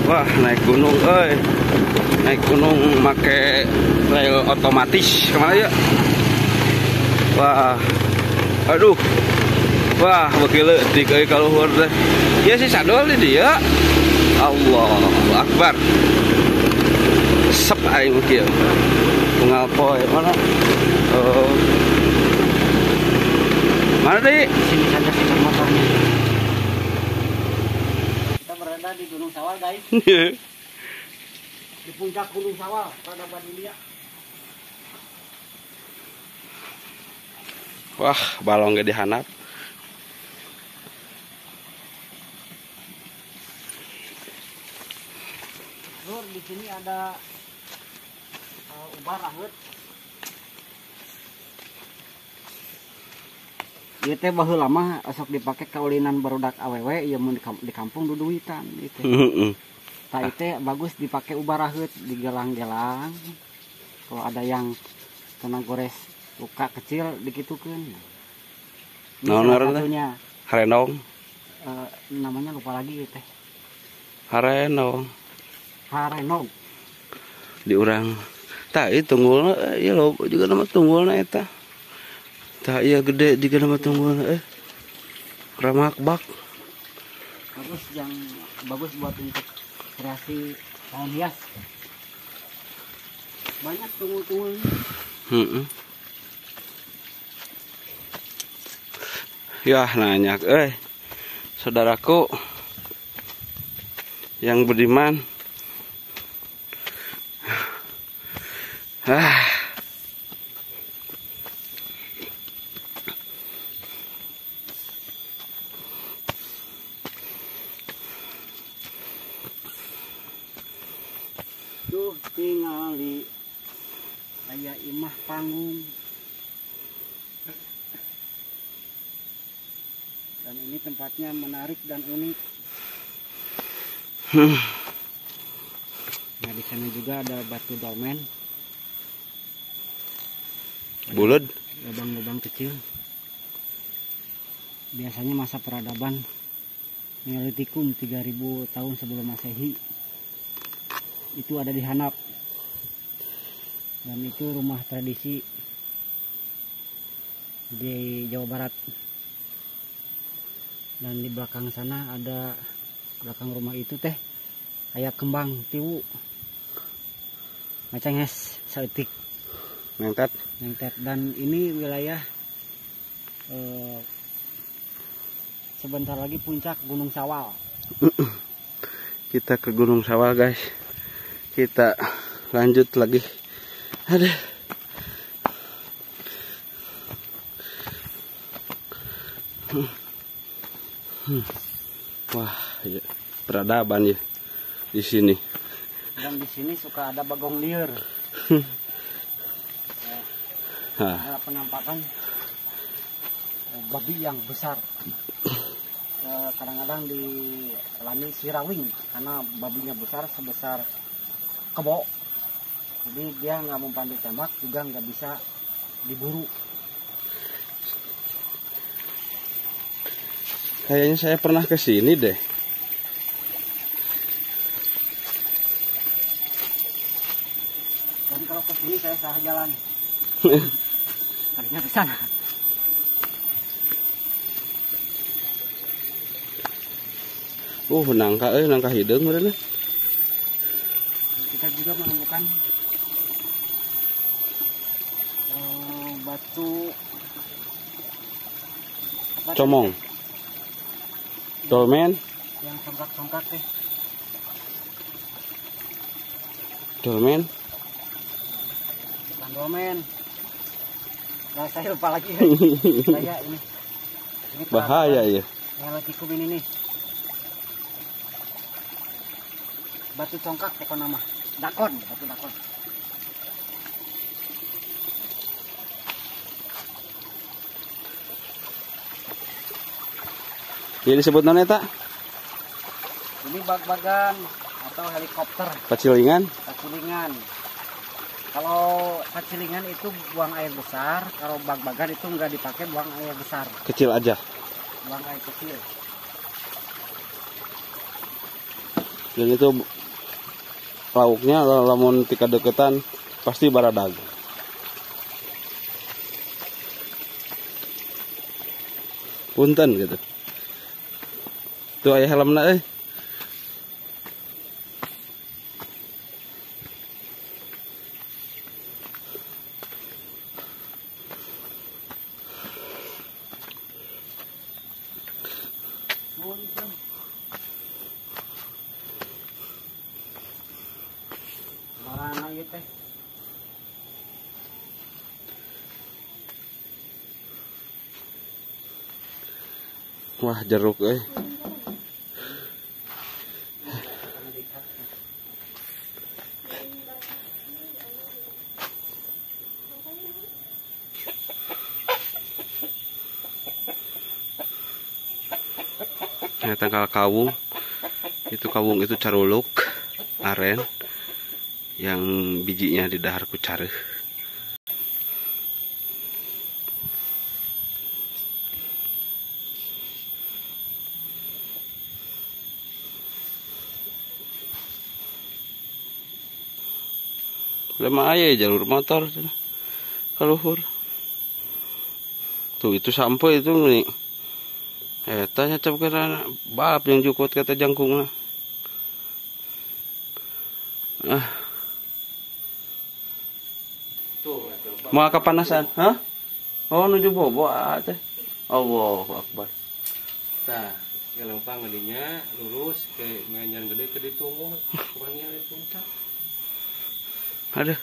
Wah, naik gunung, euy. Naik gunung make rel otomatis. Kemana ya? Wah. Aduh. Wah, beuki leutik euy ka luhur teh. Ya si Sadol di dieu. Allahu Akbar. Sep aing kieu. Unggal poe mana? Oh. Mana deui? Sini saja stiker motornya. Kita berada di Gunung Sawal, guys. Di puncak Gunung Sawal, peradaban dunia. Wah, balong ge dihanap. Lur, di sini ada ubar raheut. Ieu teh baheula mah osok dipake kaulinan barudak awewe ieu mun di kampung duduitan ieu teh. Tah ieu teh bagus dipake ubar raheut digelang-gelang. Kalau ada yang kena gores luka kecil dikitukeun. Naon ngaranna teh? Harenong. Namanya lupa lagi ieu teh. Harenong. Harenong. Di urang tah ieu tunggulna ieu loba juga nama tunggulna eta. Tah iya gede juga nama tunggulna Ramak bak. Bagus, yang bagus buat untuk kreasi pohon hias. Banyak tunggul-tunggulnya. Yah nanya, saudaraku yang budiman. Ah. Duh tingali aya imah panggung. Dan ini tempatnya menarik dan unik. Nah, di sana juga ada batu dolmen. Bulat, lubang-lubang kecil. Biasanya masa peradaban Neolitikum 3000 tahun sebelum Masehi. Itu ada di Hanap. Dan itu rumah tradisi di Jawa Barat. Dan di belakang sana ada, belakang rumah itu teh kayak kembang tiwu. Macenges saeutik. Nengtet. Nengtet. Dan ini wilayah sebentar lagi puncak Gunung Sawal. Kita ke Gunung Sawal, guys. Kita lanjut lagi. Aduh. Wah, ya, peradaban ya di sini. Dan di sini suka ada bagong liar. Ada penampakan babi yang besar. Kadang-kadang di lani sirawing karena babinya besar sebesar kebo. Jadi dia nggak mempan ditembak juga nggak bisa diburu. Kayaknya saya pernah ke sini deh. Dan kalau ke sini saya salah jalan. Harusnya ke sana. Nangka nangka hideung meureun. Kita juga menemukan batu apa, comong. Dolmen yang congkak-congkak deh. Dolmen. Bukan dolmen. Nah, saya lupa lagi. Saya ini. Ini bahaya ya. Neolitikum ini nih. Batu congkak pokoknya nama. Dakon, batu dakon. Jadi disebut non eta? Ini bag-bagan atau helikopter. Pacilingan? Pacilingan. Kalau pacilingan itu buang air besar, kalau bag-bagan itu nggak dipakai buang air besar. Kecil aja. Buang air kecil. Dan itu lauknya lamun tika deketan pasti baradag. Punten gitu. Tuh aya helmna euy. Wah, jeruk euy. Nah, tangkal kawung. Itu kawung itu caruluk aren yang bijinya didahar ku careuh. Lemah aya jalur motor kaluhur. Tuh itu sampai itu nih. Eta nya cap kana balap yang jukut kata jangkungna. Ah. Mau kepanasan? Hah? Oh nuju bobo teh. Allahu Akbar. Tah, ngelempang ngadinya lurus ke nganyan gede ke ditu kupanggil di puncak. Aduh.